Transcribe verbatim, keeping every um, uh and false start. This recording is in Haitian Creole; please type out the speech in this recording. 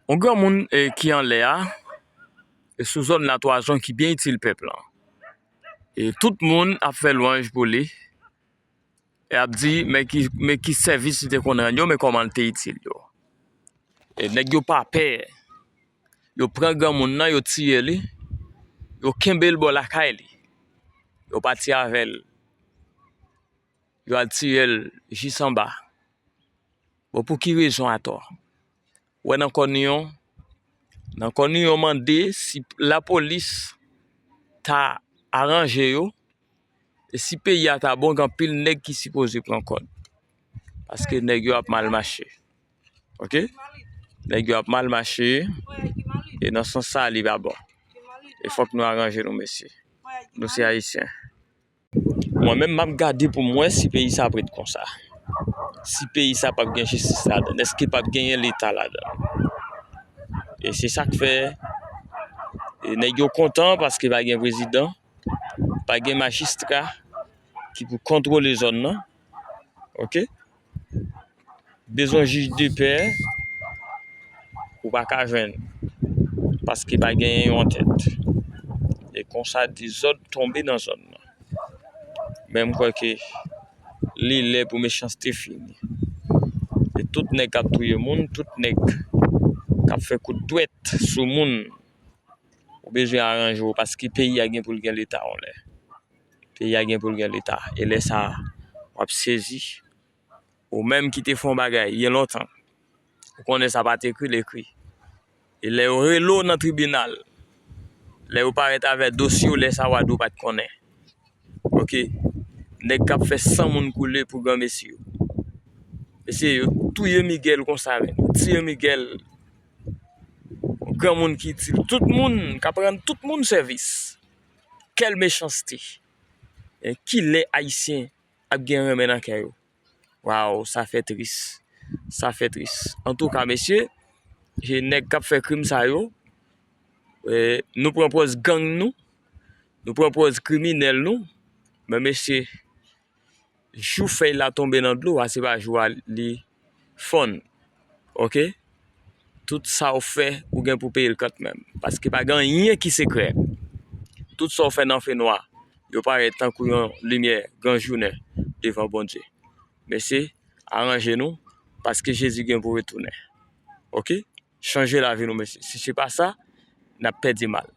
Yon granmoun, e, ki anlè a, e, sou zòn la, Twazon, ki byen itil pèp lan. E tout moun ap fè lwanj pou li. E ap di, men ki, men ki sèvis li te konn rann yo, men kòman li te itil yo. E nèg yo pa pè. Yo pran granmoun nan, yo tiye li. Yo kenbe l bò lakay li. Yo pati avè l. Yo al tiye l jis anba. Bon, pou ki rezon atò? Ou wè nan kò nou yo, nan kò nou yo mande si lapolis ta aranje yo, e si peyi a ta bon, gen anpil nèg ki sipoze pran kòd. Paske nèg yo ap mal mache. Oke? Nèg yo ap mal mache, e nan sans sa, li pa bon. E fòk nou aranje nou, mesye. Nou se Ayisyen. Mwen menm, m ap gade pou m wè si peyi sa ap ret konsa. Si peyi sa p ap gen jistis ladan l, èske p ap genyen Leta ladan l? E se sa k fè, e, nèg yo kontan paske pa gen prezidan, pa gen majistra ki pou kontwole zòn nan. Oke? Bezwen jij de pè, ou pa ka jwenn, paske pa genyen yon antèt. E konsa, dezòd tonbe nan zòn nan. Men m kwè ke li lè pou mechanste fini. E tout nèg k ap touye moun, tout nèg k ap fè kout dwèt sou moun, ou bezwen aranje w, paske peyi a gen pou l gen Leta yon lè. Peyi a gen pou l gen Leta. E lè sa a, w ap sezi. Ou menm ki te fè yon bagay byen lontan, ou konnen sa pa t ekri, l ekri. E lè yo rele w nan tribinal, lè yo parèt avè dosye w, lè sa a w a di w pa t konnen. Oke? Nèg k ap fè san moun koule pou granmesi yo. Mesye, yo touye Miguel konsa menm. Yo tiye Miguel. Yon granmoun ki itil tout moun, k ap rann tout moun sèvis. Quelle méchanceté! E kilè Ayisyen ap gen renmen nan kè yo? Waw, sa fè tris. Sa fè tris. Antouka, mesye, e nèg k ap fè krim sa yo, e, nou pran pòz gang nou, nou pran pòz kriminèl nou, men mesye, jou fèy la tonbe nan dlo a, se pa jou a li fonn. Oke? Tout sa w fè, ou gen pou peye l kantmenm. Paske pa gen anyen ki sekrè. Tout sa w fè nan fenwa, yo parèt tankou yon limyè gran jounen devan Bondye. Mesye, aranje nou, paske Jezi gen pou retounen. Oke? Chanje lavi nou, mesye. Si se pa sa, n ap pèdi mal.